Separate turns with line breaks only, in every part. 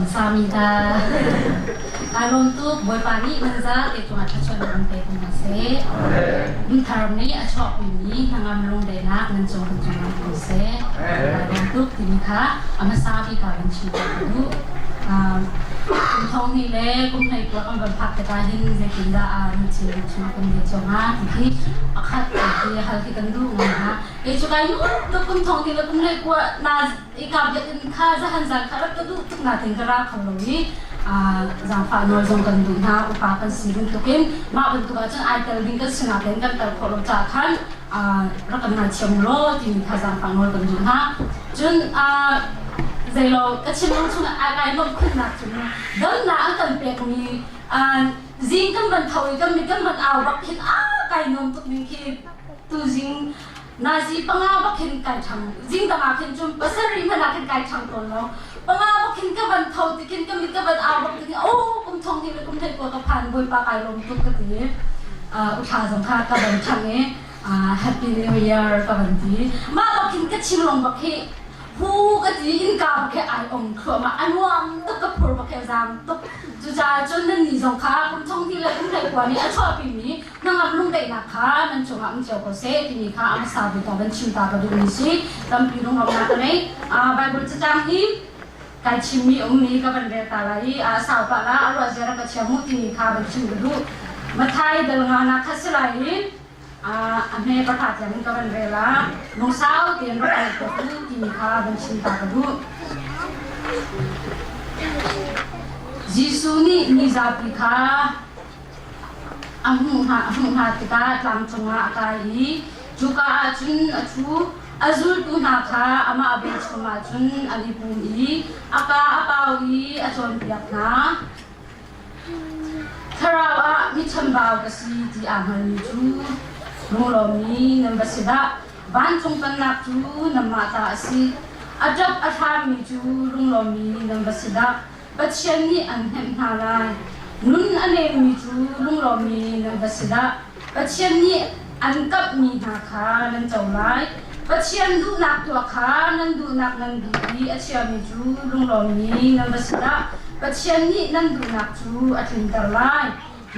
Kamsahamnida. Kaa lawm tuk. Bawipa nih nan zate cungah thluachuahnak in pe ko hna seh. Nunthar nih a chuahpimi hnangam lungdaihnak nan cung kan cungah ko seh. Kaa lawm tuk timi kha a hmasa bik ah van chim ka duh. Kum thong hnih le kum hlei kua kan van phak tikah hin zeitindah nan chin chung kan bia cungah ti khi a khat ti hal khi kan duh ngai hna. Kei cu kai nuam tuk kum thong hnih le kum hlei kua na Ika biakinn kha zahan zan kha rak ka duh tuk nain ka ra kho lo i zaangfah nawl zong kan duh hna upa kan si bantukin mah bantuk ahcun ai tel ding kan si nain kan tel khawh lo caah khan rak kan ngaithiam law timi kha zaangfah nawl kan duh hna. Cun zeilo ka thinlung chungah ai kai nuamh khunnak cu donnak an kan pekmi zing kan van tho i kan mit kan van au bak khin a kai nuam tuk ning khi tuzing Nazi panga bak khin kai ṭhang. Zing dang ah khin cun pasarih hmanh ah khin kai ṭhang tawn lo. Panga bak khin ka van tho ti khin ka mit ka van au bak ti khin oh kum thong hnih le kum hlei kua ka phan Bawipa kai lawm tuk ka ti. Uh, uthla zong kha ka van ṭhang i uh, Happy New Year ka van ti. Mah bak khin ka thinlung bak hi hu ka ti innka bak hi ai ong thluahmah a nuam tuk ka phur bak hi a zaang tuk. Cucaah cun nan nih zong kha kum thong hnih le kum hlei kua nih a chuahpimi hnangam lungdaihnak kha nan cungah um cio ko seh timi kha a hmasa bik ah van chim ta ka duhmi si tampi lunglawmhnak ka ngei Bible cacang hi kai chimmi ummi ka van rel ta lai i a sau pah la a ruah zia ka thiam mu timi kha van chim ka duh Mathai dal nga nak kha si lai i a hme pakhat tiang in ka van rel ah lungsau tein rak rel ko timi kha van chim ta ka duh Jesuh nih mi zapi kha A hmuh hna tikah tlang cungah a kai i cuka ah cun a ṭhu. A zultu hna kha amah velchum ah cun an i pum i a kaa a pau i a cawnpiak hna. Thlarau ah mi chambau ka si ti aa hngalmi cu lunglawmmi nan va si dah! Vancung pennak cu nanmah ta a si. A ṭap a hrammi cu lunglawmmi nan va si dah! Pathian nih an hnemh hna lai. Nun a nemmi cu lunglawmmi nan va si dah! Pathian nih an kamhmi hna kha nan co lai. Pathian duhnak tuah kha nan duhnak ngan bik i a chiami cu lunglawmmi nan va si dah! Pathian nih nan duhnak cu a tlinter lai.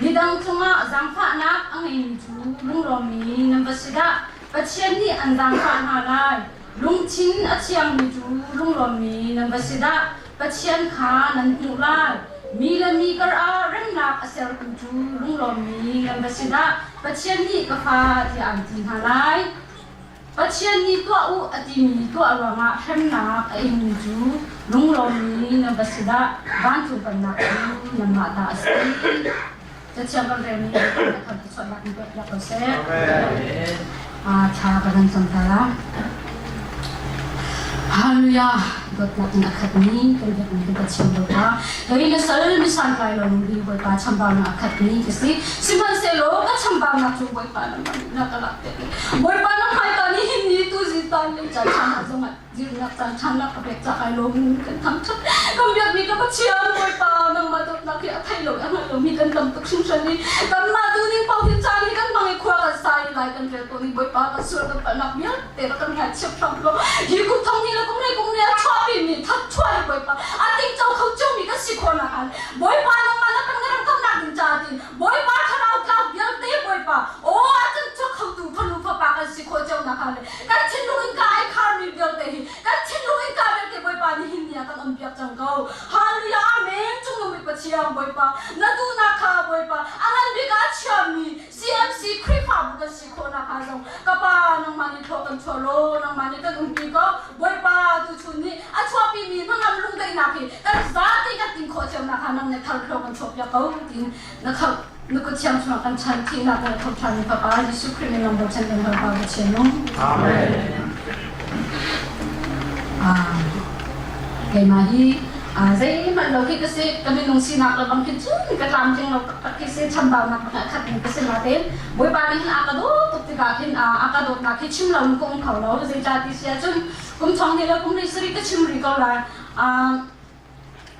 Midang cungah zaangfahnak a ngeimi cu lunglawmmi nan va si dah! Pathian nih an zaangfah hna lai. Lungthin a thiangmi cu lunglawmmi nan va si dah! Pathian kha nan hmuh lai. Mi le mi kar ah remnak a sertu cu lunglawmmi nan va si dah! Pathian nih ka fa tiah an ti hna lai. Pathian nih tuah u a timi tuah ruangah hremnak a ingmi cu lunglawmmi nan va si dah! Vancung pennak cu nanmah ta a si. Cathiang kan relmi nih kan thluachuahnak in tuah ko seh. Thla ka kan cam ta la. Hallelujah. Dawtnak in a khatmi kan biakmi kan Pathian Bawipa. Kei na sal mi santlai lo mi Bawipa chambaunak a khatmi ka si. Sihmanhsehlaw ka chambaunak cu Bawipa nangmah nih na ka lak piak. Bawipa na hmaika ni hin ni tu zi tan le caan chan ah zongah Dirnak caan ṭhannak ka pek cah kai lawm kan thangṭhat. Kan biakmi ka Pathian Bawipa nangmah dawtnak hi a thei lo i a hngal lomi kan tam tuk hringhran i kanmah duhning paoh hin caan hi kan hmang i khua kan sa i lai kan rel tawn i Bawipa kan sual kan palhnak vialte rak kan ngaithiam hram law hi kum thong ni le kum rei kum ni a chuahpimi thatchuah hi Bawipa a tingco kho ciomi kan si khawh nakhan Bawipa nangmah na kan ram kaunak ding caah tiin Bawipa thlarau tlau vialte Bawipa aw a kan chuak khotu fanu fapa kan si khawh cio nakhan le Kan thinlung in ka ai kharmi vialte hi kan thinlung in ka vialte Bawipa nih hin ni ah kan on piak cang ko. Hallelujah Amen. Cungnung bik Pathian Bawipa na duhnak kha Bawipa a ngan bik ah a chiami CMC Khrihfabu kan si khawhnak hnga zong ka pa nangmah nih thlawh kan chuah law nangmah nih kan umpi ko Bawipa tuchun nih a chuahpimi hnangam lungdaihnak hi kan zate kan ting khawh cio nak hnga nang nih thar thlawh kan chuah piak ko tiin na khamh Na kut thiang chungah kan chan thihnak le tho ṭhan Fapa Jesuh Khrih min lam bochan kan hal Pa Pathian nung.
Amen.
Ah, keimah hi zeihmanh lo khi ka si ka minung sinak le bang khi cun ka tlamtling lo taktak khi si chambaunak pakhat khat in ka si natein Bawipa nih hin a ka dawt tuk tikah khin a ka dawtnak hi chim lo in ka um kho lo zeicah ti si ahcun kum thong hnih le kum li sarih ka chim rih ko lai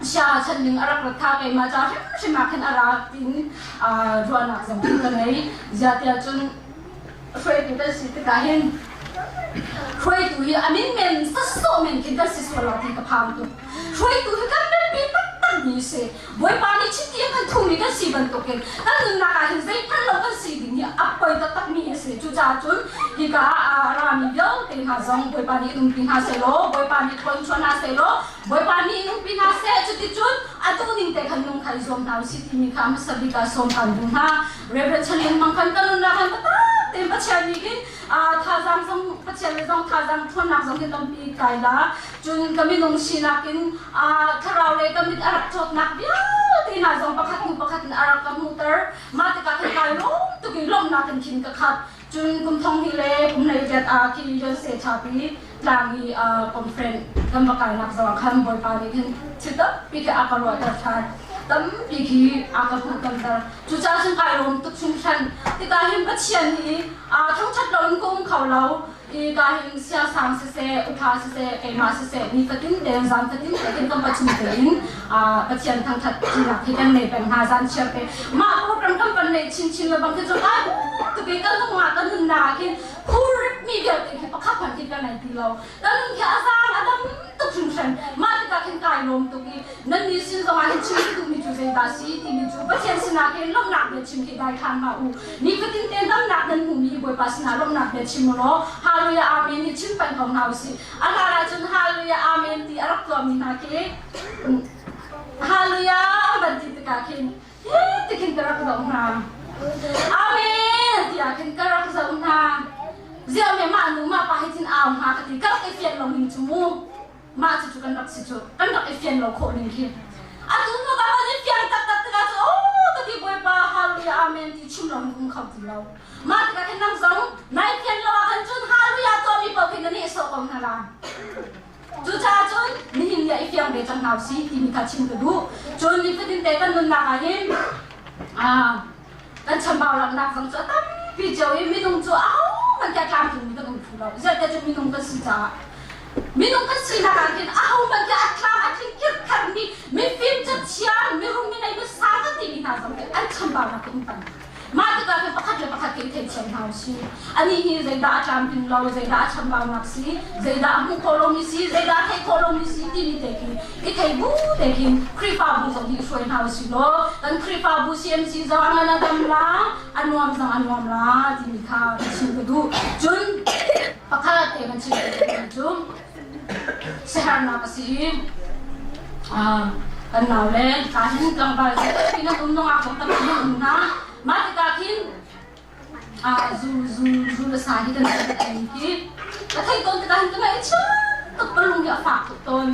sia chan ning a rak rat kha keimah ca hrimhrim ah khin a ra tiin ruahnak zong khin ka ngei ziah cun hruaitu kan si tikah hin hruaitu hi a min men sasawh men khin kan si sual lo ti ka phang tuk hruaitu hi kan biapi taktak. mi si. Bawipa nih chiti a kan thumi kan si bantukin kan nunnak ah hin zeihmanh lo kan si ding hi a poi taktak mi a si. Cucaah cun hika ah a rami vialte hna zong Bawipa nih in umpi hna sehlaw, Bawipa nih thawn chuah hna sehlaw, Bawipa nih in umpi hna seh. Cuticun a duhning te khan nung kha i zuam hna usih timi kha hmasa bik ah sawm kan duh hna. Reverend Chan Leng Mang khan kan nunnak han taktak tein Pathian nih hin thazaang zong Pathian le zong thazaang ṭhawnnak zong hi tampi kai la. Cun ka minung sinak in thlarau le ka mit a rak cawtnak vialte hna zong pakhat hnu pakhat in a rak ka hmuhter. Mah tikah khan kai lawm tuk i lawmhnak in khin ka khat. Cun kum thong hnih le kum hleiriat ah khi Yose Thapi tlang i conference kan va kainak zong ah khan Bawipa nih khin thil tampi khi a ka ruahter ṭhan. Tampi khi a ka hmuhtonter. Cucaah cun kai lawm tuk hringhran. Tikah hin Pathian hi thangṭhat loin ka um kho lo. I ka hin siasang siseh, upa siseh, keimah siseh, nifatin tein zan fatin tein kan pachim tein Pathian thangthat tinak hi kan nei peng hna zan chiar te. Mah program kan van nei chinchin le bang khi cu ai tuk i kan nung ah kan nunnak ah khin phurrit mi vialte khi pakhat hmanh khi kan nei ti lo. Kan nun khi a zaang a dam tuk hringhran. Mah tikah khin kai lawm tuk i nan nih sin zongah hin chim ka duhmi cu zeidah si timi cu Pathian sinah khin lawmhnak bia chim khi dai khan hlah u. Nifatin te damnak nan hmuhmi hi Bawipa sinah lawmhnak bia chim u law Hallelujah Amen hi chim peng ko hna usih. A hlan ahcun Hallelujah Amen ti a rak tuahmi hna khi Hallelujah an van ti tikah khin hi ti khin ka rak zoh hna. Amen tiah khin ka rak zoh hna. Ziah me mah nu mah pa hi thin au hna ka ti ka rak i fian lo ning cu mu. Mah cucu kan rak si cu kan rak i fian lo khawh ning khi. Atu hnu ka van i fiang taktak tikah cu oh ka ti Bawipa hallelujah amen ti chim lo in um kho ti lo. Mah tikah khin nang zong nai fian lo ah khan cun hallelujah tuahmi paoh khi na nehsawh ko hna la. Cucaah cun nihin ni ah i fiang ve cang hna usih timi kha chim ka duh. Cun nifatin te kan nunnak ah hin kan chambau ramnak zong cu a tampi cio i minung cu ahohmanh tiah tlamtlingmi kan um thlu lo. Zeicahtiah cu minung kan si caah. Minung kan sinak ah khin ahohmanh tiah a tlam a tling kirkharmi mifim cathiam mirum minei misang kan timi hna zong hi an chambaunak hi um tam. Mah tikah khin pakhat le pakhat khi i theithiam hna usih. Anih hi zeidah a tlamtling lo, zeidah a chambaunak si, zeidah a hmuh khawh lomi si, zeidah a theih khawh lomi si timi te khi i thei bu te khin Khrihfabu zong hi hruai hna usih law kan Khrihfabu CMC zong a ngan a dam la, a nuam zong a nuam la timi kha ka chim ka duh. Cun pakhat te kan chim ka duhmi cu siaherhnak a si i kan nau le ka hin tlangval tampi nan um nungak zong tampi nan um hna. Mah tikah khin zu zu zu le sa hi kan kan hi ka theih tawn tikah hin ka ngaih a chia tuk ka lung hi a fak tuk tawn.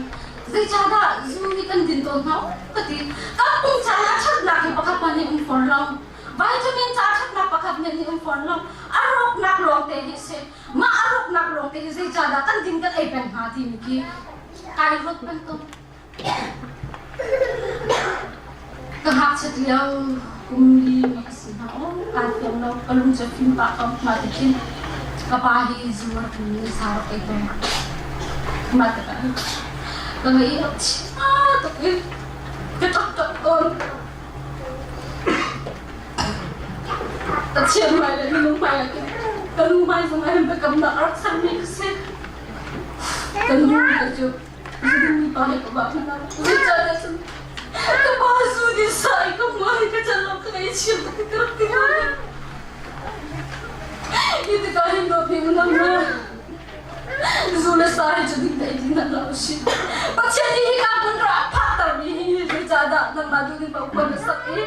Zeicahdah zu hi kan din tawn hnga ka ti. Kan pum caah a ṭhatnak hi pakhat hmanh hi um fawn lo. Vitamin ca ṭhatnak pakhat hmanh hi um fawn lo. A rawknak lawng te hi a si. Mah a rawknak lawng te hi zeicahdah kan din kan ei peng hnga timi khi kai ruat bantuk. Ka ngakchiat lio kum li a si hna aw kaa fiang lo ka lung cu a fim pah ko mah ti khin ka pa hi zu a rak in sa rak ei tawn mah tikah ka ngaih a chia tuk i ka ṭap ṭap tawn Pathian hmai le minung hmai ah khin ka nu hmai zong ah hin biakamnak a rak sermi ka si ka nu ka cu Zudin pa he ka ba hna Zeicahtiah cun ka pa zu din sa i ka hmuh hi ka can lo ka ngaihchia tuk ti ka rak ti hna. Hi tikah hin dawtmi unau hna zu le sa hi cu ding te ei ding hlah usih. Pathian nih hika hmun ra a phaktermi hi zeicahdah nangmah duh ning paoh khuan na sak i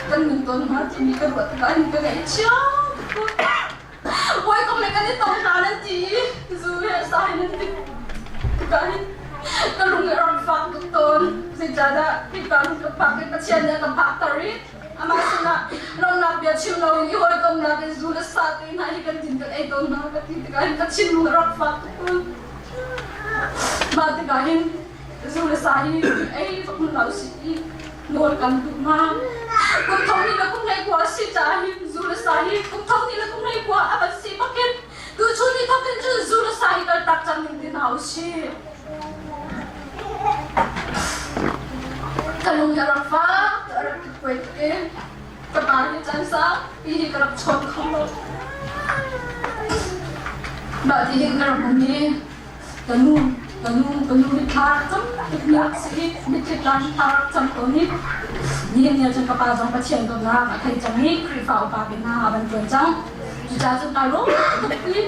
kan nun tawn hnga timi ka ruah tikah hin ka ngaihchia tuk. Hawikom le kan i tong hna nan ti i zu he sai nan ti tikah hin ka lung a rak fak tuk tawn. Zeicahdah hika hun ka phak i Pathian nih a ka phakter i amah sinah lawmhnak bia chim loin i hawikomnak in zu le sa te hna hi kan din kan ei tawn hna ka ti tikah hin ka thinlung a rak fak tuk tawn. Mah tikah hin zu le sa hi ei bak hmun lo si i nawl kan duh hna. Kum thong ni le kum hlei kua a si caah hin zu le sa hi kum thong ni le kum hlei kua a van si bakin tuchun ni thawk in cun zu le sa hi kaltak cang ning ti hna usih. Ka lung hi a rak fak, a rak kuai tuk i ka pa hi caan saupi hi ka rak chawn kho lo. Mah ti hin ka rak um i ka nu. Ka nu ka nu mitthla rak cam tuk mi rak si i mitthli tla hi thla rak cam tawn i nihin ni ahcun ka pa zong Pathian dawtnak a thei cang i Khrihfa upa bik hna a van ṭuan cang. Cucaah cun kai lawm tuk i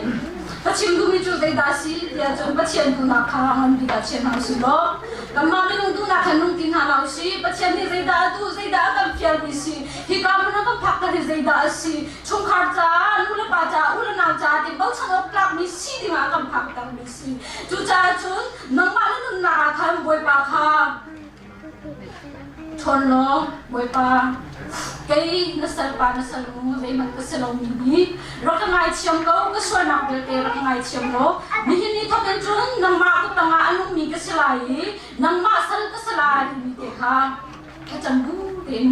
ka chim duhmi cu zeidah a si tiah cun Pathian duhnak kha ngan bik ah chia hna usih law kanmah minung duhnak khan nung ti hna hlah usih. Pathian nih zeidah a duh, zeidah a kan fialmi si, hika hmun a kan phakter hi zeidah a si, chungkhar caah, nu le pa caah, u le nau caah ti bochan awk tlakmi si dingah a kan phaktermi si. Cucaah cun nangmah na nunnak ah khan Bawipa kha ṭhawn law Bawipa kei na salpa na salnu zeihmanh ka si lomi hi rak ka ngaithiam ko ka sualnak vialte rak ka ngaithiam law nihin ni thawk in cun nangmah kut tangah a nungmi ka si lai i nangmah sal ka si lai timi te kha thlacam bu tein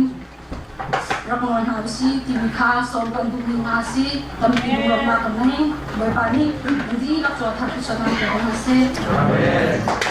rak nawl hna usih timi kha sawm kan duhmi hna a si. Tampi lungrawknak kan ngei. Bawipa nih nan dihlak cu a thar thluachuahnak pe ko hna seh.
Amen.